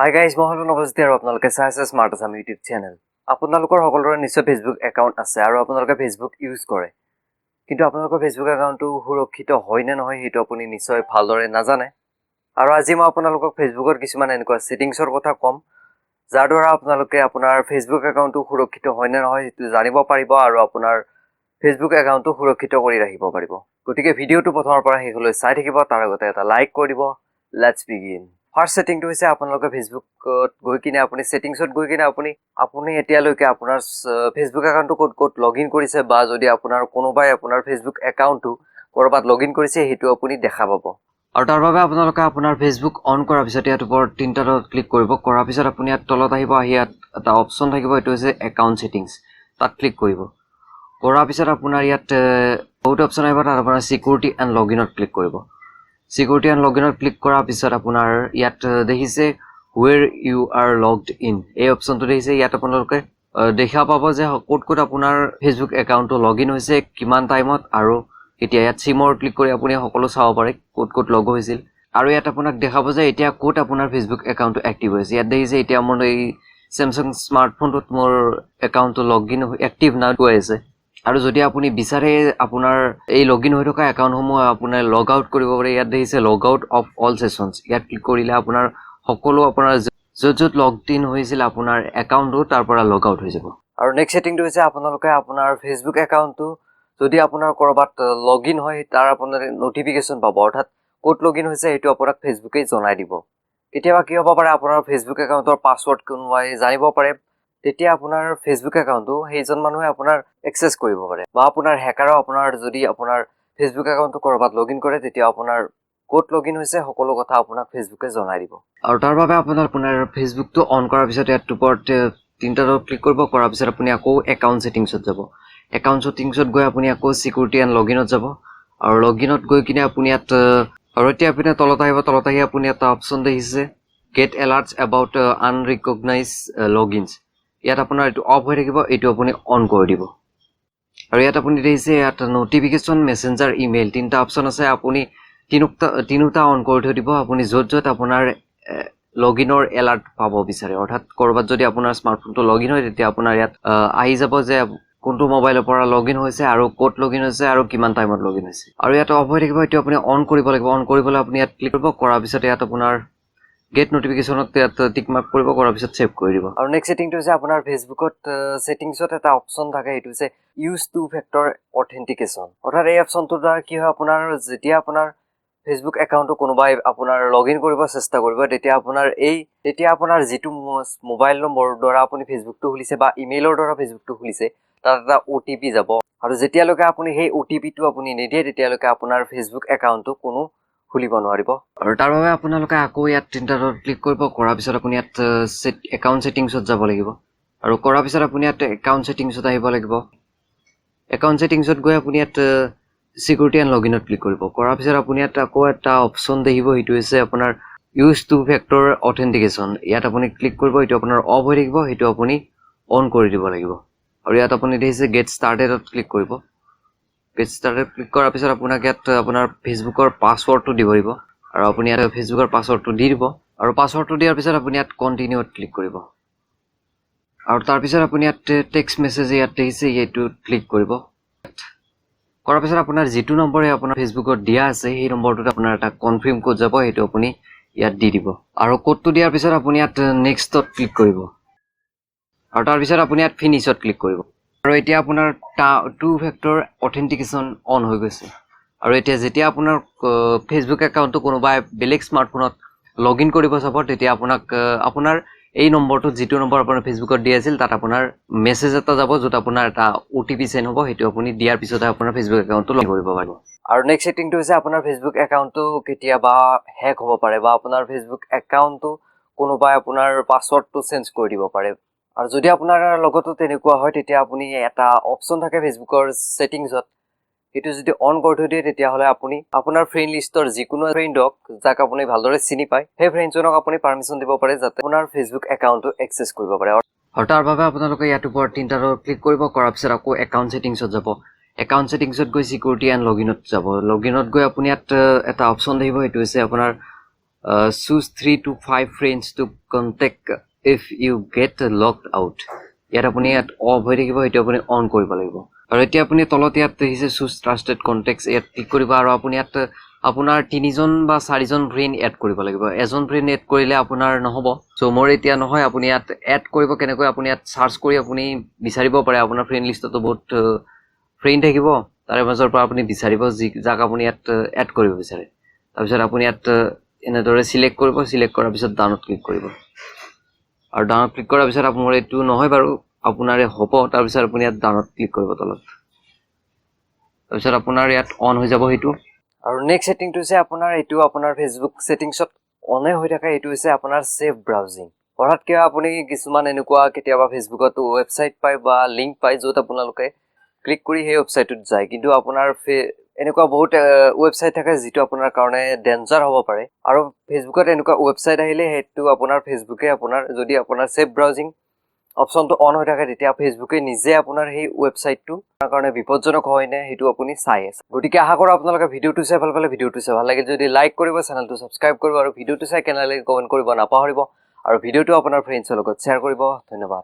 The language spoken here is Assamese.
হাই গাইজ, মই হ'লো নৱজ্যোতি আৰু আপোনালোকে চাই আছে স্মাৰ্ট আছাম ইউটিউব চেনেল। আপোনালোকৰ সকলোৰে নিশ্চয় ফেচবুক একাউণ্ট আছে আৰু আপোনালোকে ফেচবুক ইউজ কৰে। কিন্তু আপোনালোকৰ ফেচবুক একাউণ্টটো সুৰক্ষিত হয় নে নহয়, সেইটো আপুনি নিশ্চয় ভালদৰে নাজানে। আৰু আজি মই আপোনালোকক ফেচবুকত কিছুমান এনেকুৱা ছেটিংছৰ কথা ক'ম, যাৰ দ্বাৰা আপোনালোকে আপোনাৰ ফেচবুক একাউণ্টটো সুৰক্ষিত হয় নে নহয় সেইটো জানিব পাৰিব আৰু আপোনাৰ ফেচবুক একাউণ্টটো সুৰক্ষিত কৰি ৰাখিব পাৰিব। গতিকে ভিডিঅ'টো প্ৰথমৰ পৰা শেষলৈ চাই থাকিব। তাৰ আগতে এটা লাইক কৰি দিব। Let's begin. First ছেটিংটো হৈছে, আপোনালোকে ফেচবুকত গৈ কিনে আপুনি ছেটিংছত গৈ কিনে আপুনি এতিয়ালৈকে আপোনাৰ ফেচবুক একাউণ্টটো ক'ত ক'ত লগ ইন কৰিছে বা যদি আপোনাৰ কোনোবাই আপোনাৰ ফেচবুক একাউণ্টটো ক'ৰবাত লগ ইন কৰিছে, সেইটো আপুনি দেখা পাব। আৰু তাৰ বাবে আপোনালোকে আপোনাৰ ফেচবুক অন কৰাৰ পিছত ইয়াত ওপৰত তিনিটা ডট ক্লিক কৰিব। কৰাৰ পিছত আপুনি ইয়াত তলত আহিব। আহি ইয়াত এটা অপশ্যন থাকিব, এইটো হৈছে একাউণ্ট ছেটিংছ। তাত ক্লিক কৰিব। কৰাৰ পিছত আপোনাৰ ইয়াত বহুত অপশ্যন আহিব। তাত আপোনাৰ ছিকিউৰিটি এণ্ড লগ ইনত ক্লিক কৰিব। ছিকিউৰিটি এণ্ড লগ ইনত ক্লিক কৰাৰ পিছত আপোনাৰ ইয়াত দেখিছে "Where you are logged in", এই অপশ্যনটো দেখিছে। ইয়াত আপোনালোকে দেখা পাব যে ক'ত ক'ত আপোনাৰ ফেচবুক একাউণ্টটো লগ ইন হৈছে, কিমান টাইমত আৰু এতিয়া ইয়াত চি মোৰ ক্লিক কৰি আপুনি সকলো চাব পাৰে, ক'ত ক'ত লগ হৈছিল। আৰু ইয়াত আপোনাক দেখাব যে এতিয়া ক'ত আপোনাৰ ফেচবুক একাউণ্টটো এক্টিভ হৈছে। ইয়াত দেখিছে, এতিয়া মোৰ এই চেমচাং স্মাৰ্টফোনটোত মোৰ একাউণ্টটো লগ ইন এক্টিভ নাও গৈ আছে। আৰু যদি আপুনি বিচাৰে, আপোনাৰ এই লগ ইন হৈ থকা একাউণ্টসমূহ আপোনাৰ লগ আউট কৰিব পাৰে। ইয়াত দেখিছে "Log out of all sessions"। ইয়াত ক্লিক কৰিলে আপোনাৰ সকলো আপোনাৰ য'ত য'ত লগ ইন হৈছিল আপোনাৰ একাউণ্টটো, তাৰ পৰা লগ আউট হৈ যাব। আৰু নেক্সট ছেটিংটো হৈছে, আপোনালোকে আপোনাৰ ফেচবুক একাউণ্টটো যদি আপোনাৰ ক'ৰবাত লগ ইন হয়, তাৰ আপোনাৰ নটিফিকেশ্যন পাব। অৰ্থাৎ ক'ত লগ ইন হৈছে, সেইটো আপোনাক ফেচবুকেই জনাই দিব। কেতিয়াবা কি হ'ব পাৰে, আপোনাৰ ফেচবুক একাউণ্টৰ পাছৱৰ্ড কোনোবাই জানিব পাৰে। তেতিয়া আপোনাৰ ফেচবুক একাউণ্টটো সেইজন মানুহে আপোনাৰ এক্সেছ কৰিব পাৰে বা আপোনাৰ হেকাৰেও আপোনাৰ যদি আপোনাৰ ফেচবুক একাউণ্টটো ক'ৰবাত লগ ইন কৰে, তেতিয়া আপোনাৰ ক'ত লগ ইন হৈছে, সকলো কথা আপোনাক ফেচবুকে জনাই দিব। আৰু তাৰ বাবে আপোনাৰ আপোনাৰ ফেচবুকটো অন কৰাৰ পিছত ইয়াত ওপৰত তিনিটা ডট ক্লিক কৰিব। কৰাৰ পিছত আপুনি আকৌ একাউণ্ট ছেটিংছত যাব। একাউণ্ট ছেটিংছত গৈ আপুনি আকৌ ছিকিউৰিটি এণ্ড লগ ইনত যাব। আৰু লগ ইনত গৈ কিনে আপুনি ইয়াত আৰু এতিয়া আপুনি তলত আহিব। তলত আহি আপুনি এটা অপশ্যন দেখিছে, "Get alerts about unrecognised logins"। ইয়াত আপোনাৰ এইটো অফ হৈ থাকিব, এইটো আপুনি অন কৰি দিব। আৰু ইয়াত আপুনি দেখিছে, ইয়াত নটিফিকেশ্যন, মেছেঞ্জাৰ, ইমেইল তিনিটা অপশ্যন আছে। আপুনি তিনিটা তিনিওটা অন কৰি থৈ দিব, আপুনি য'ত য'ত আপোনাৰ লগ ইনৰ এলাৰ্ট পাব বিচাৰে। অৰ্থাৎ ক'ৰবাত যদি আপোনাৰ স্মাৰ্টফোনটো লগ ইন হয়, তেতিয়া আপোনাৰ ইয়াত আহি যাব যে কোনটো মোবাইলৰ পৰা লগ ইন হৈছে আৰু ক'ত লগ ইন হৈছে আৰু কিমান টাইমত লগ ইন হৈছে। আৰু ইয়াত অফ হৈ থাকিব, এইটো আপুনি অন কৰিব লাগিব। অন কৰিবলৈ আপুনি ইয়াত ক্লিক কৰিব। কৰাৰ পিছত ইয়াত আপোনাৰ গেট নটিফিকেশ্যনত ইয়াত টিক মাৰ্ক কৰিব। কৰাৰ পিছত ছেভ কৰি দিব। আৰু নেক্সট ছেটিংটো হৈছে, আপোনাৰ ফেচবুকত ছেটিংছত এটা অপশ্যন থাকে, সেইটো হৈছে ইউজ টু ফেক্টৰ অথেণ্টিকেশ্যন। অৰ্থাৎ এই অপশ্যনটোৰ দ্বাৰা কি হয়, আপোনাৰ যেতিয়া আপোনাৰ ফেচবুক একাউণ্টটো কোনোবাই আপোনাৰ লগ ইন কৰিব চেষ্টা কৰিব, তেতিয়া আপোনাৰ যিটো মোবাইল নম্বৰৰ দ্বাৰা আপুনি ফেচবুকটো খুলিছে বা ইমেইলৰ দ্বাৰা ফেচবুকটো খুলিছে, তাত এটা অ'টিপি যাব। আৰু যেতিয়ালৈকে আপুনি সেই অ'টিপিটো আপুনি নিদিয়ে, তেতিয়ালৈকে আপোনাৰ ফেচবুক একাউণ্টটো কোনো খুলিব নোৱাৰিব। আৰু তাৰ বাবে আপোনালোকে আকৌ ইয়াত তিনিটা ডট ক্লিক কৰিব। কৰাৰ পিছত আপুনি ইয়াত একাউণ্ট ছেটিংছত যাব লাগিব। আৰু কৰাৰ পিছত আপুনি ইয়াত একাউণ্ট ছেটিংছত আহিব লাগিব। একাউণ্ট ছেটিংছত গৈ আপুনি ইয়াত ছিকিউৰিটি এণ্ড লগ ইনত ক্লিক কৰিব। কৰাৰ পিছত আপুনি ইয়াত আকৌ এটা অপশ্যন দেখিব, সেইটো হৈছে আপোনাৰ ইউজ টু ফেক্টৰ অথেণ্টিকেশ্যন। ইয়াত আপুনি ক্লিক কৰিব। এইটো আপোনাৰ অফ হৈ থাকিব, সেইটো আপুনি অন কৰি দিব লাগিব। আৰু ইয়াত আপুনি দেখিছে, গেট ষ্টাৰ্টেডত ক্লিক কৰিব। গেট ষ্টাৰ্টেড ক্লিক কৰাৰ পিছত আপোনাক ইয়াত আপোনাৰ ফেচবুকৰ পাছৱৰ্ডটো দিব লাগিব। আৰু আপুনি ইয়াত ফেচবুকৰ পাছৱৰ্ডটো দি দিব। আৰু পাছৱৰ্ডটো দিয়াৰ পিছত আপুনি ইয়াত কণ্টিনিউত ক্লিক কৰিব। আৰু তাৰপিছত আপুনি ইয়াত টেক্সট মেছেজ ইয়াত দেখিছে, এইটোত ক্লিক কৰিব। কৰাৰ পিছত আপোনাৰ যিটো নম্বৰে আপোনাৰ ফেচবুকত দিয়া আছে, সেই নম্বৰটোত আপোনাৰ এটা কনফাৰ্ম ক'ড যাব, সেইটো আপুনি ইয়াত দি দিব। আৰু ক'ডটো দিয়াৰ পিছত আপুনি ইয়াত নেক্সটত ক্লিক কৰিব। আৰু তাৰপিছত আপুনি ইয়াত ফিনিছত ক্লিক কৰিব। আৰু এতিয়া আপোনাৰ টু ফেক্টৰ অথেণ্টিকেশ্যন অন হৈ গৈছে। আৰু এতিয়া যেতিয়া আপোনাৰ ফেচবুক একাউণ্টটো কোনোবাই বেলেগ স্মাৰ্টফোনত লগ ইন কৰিব চাব, তেতিয়া আপোনাক আপোনাৰ এই নম্বৰটোত, যিটো নম্বৰ আপোনাৰ ফেচবুকত দিয়া আছিল, তাত আপোনাৰ মেছেজ এটা যাব, য'ত আপোনাৰ এটা অ'টিপি চেণ্ড হ'ব। সেইটো আপুনি দিয়াৰ পিছতহে আপোনাৰ ফেচবুক একাউণ্টটো লগ ইন কৰিব পাৰিব। আৰু নেক্সট ছেটিংটো হৈছে, আপোনাৰ ফেচবুক একাউণ্টটো কেতিয়াবা হেক হ'ব পাৰে বা আপোনাৰ ফেচবুক একাউণ্টটো কোনোবাই আপোনাৰ পাছৱৰ্ডটো চেঞ্জ কৰি দিব পাৰে। আৰু যদি আপোনাৰ লগতো তেনেকুৱা হয়, তেতিয়া আপুনি এটা অপশ্যন থাকে ফেচবুকৰ ছেটিংছত, সেইটো যদি অন কৰি থৈ দিয়ে, তেতিয়াহ'লে আপুনি আপোনাৰ ফ্ৰেণ্ড লিষ্টৰ যিকোনো ফ্ৰেণ্ডক, যাক আপুনি ভালদৰে চিনি পায়, সেই ফ্ৰেণ্ডজনক আপুনি পাৰ্মিশ্যন দিব পাৰে, যাতে আপোনাৰ ফেচবুক একাউণ্টটো এক্সেছ কৰিব পাৰে। আৰু তাৰ বাবে আপোনালোকে ইয়াত ওপৰত তিনিটা ক্লিক কৰিব। কৰাৰ পিছত আকৌ একাউণ্ট ছেটিংছত যাব। একাউণ্ট ছেটিংছত গৈ ছিকিউৰিটি এণ্ড লগ ইনত যাব। লগ ইনত গৈ আপুনি ইয়াত এটা অপশ্যন দেখিব, সেইটো হৈছে আপোনাৰ "Choose 3 to 5 friends to contact if you get locked out", ইয়াত আপুনি ইয়াত অফ হৈ থাকিব, সেইটো আপুনি অন কৰিব লাগিব। আৰু এতিয়া আপুনি তলত ইয়াত দেখিছে চুজ ট্ৰাষ্টেড কণ্টেক্টছ, ইয়াত ক্লিক কৰিব আৰু আপুনি ইয়াত আপোনাৰ তিনিজন বা চাৰিজন ফ্ৰেণ্ড এড কৰিব লাগিব। এজন ফ্ৰেণ্ড এড কৰিলে আপোনাৰ নহ'ব। চ' মোৰ এতিয়া নহয়। আপুনি ইয়াত এড কৰিব কেনেকৈ? আপুনি ইয়াত চাৰ্চ কৰি আপুনি বিচাৰিব পাৰে। আপোনাৰ ফ্ৰেণ্ড লিষ্টতো বহুত ফ্ৰেণ্ড থাকিব, তাৰে মাজৰ পৰা আপুনি বিচাৰিব যি যাক আপুনি ইয়াত এড কৰিব বিচাৰে। তাৰপিছত আপুনি ইয়াত এনেদৰে চিলেক্ট কৰিব। চিলেক্ট কৰাৰ পিছত ডানত ক্লিক কৰিব আৰু ডানত ক্লিক কৰাৰ পিছত আপোনাৰ এইটো নহয় বাৰু, আপোনাৰে হ'ব। তাৰপিছত আপুনি ইয়াত ডানত ক্লিক কৰিব তলত। তাৰপিছত আপোনাৰ ইয়াত অন হৈ যাব সেইটো। আৰু নেক্সট ছেটিংটো হৈছে আপোনাৰ, এইটো আপোনাৰ ফেচবুক ছেটিংছত অনে হৈ থাকে, এইটো হৈছে আপোনাৰ ছেফ ব্ৰাউজিং। অৰ্থাৎ কিয় আপুনি কিছুমান এনেকুৱা কেতিয়াবা ফেচবুকত ৱেবছাইট পায় বা লিংক পায়, য'ত আপোনালোকে ক্লিক কৰি সেই ৱেবছাইটটোত যায়। কিন্তু আপোনাৰ এনেকুৱা বহুত ৱেবছাইট থাকে যিটো আপোনাৰ কাৰণে ডেঞ্জাৰ হ'ব পাৰে। আৰু ফেচবুকত এনেকুৱা ৱেবছাইট আহিলে সেইটো আপোনাৰ ফেচবুকে আপোনাৰ যদি আপোনাৰ ছেফ ব্ৰাউজিং অপশ্যনটো অন হৈ থাকে, তেতিয়া ফেচবুকে নিজে আপোনাৰ সেই ৱেবছাইটটো আপোনাৰ কাৰণে বিপদজনক হয় নে সেইটো আপুনি চাই আছে। গতিকে আশা কৰোঁ আপোনালোকে ভিডিঅ'টো চাই ভাল পালে। ভিডিঅ'টো চাই ভাল লাগিল যদি লাইক কৰিব, চেনেলটো ছাবস্ক্ৰাইব কৰিব আৰু ভিডিঅ'টো চাই কেনে লাগিল কমেণ্ট কৰিব নাপাহৰিব আৰু ভিডিঅ'টো আপোনাৰ ফ্ৰেণ্ডছৰ লগত শ্বেয়াৰ কৰিব। ধন্যবাদ।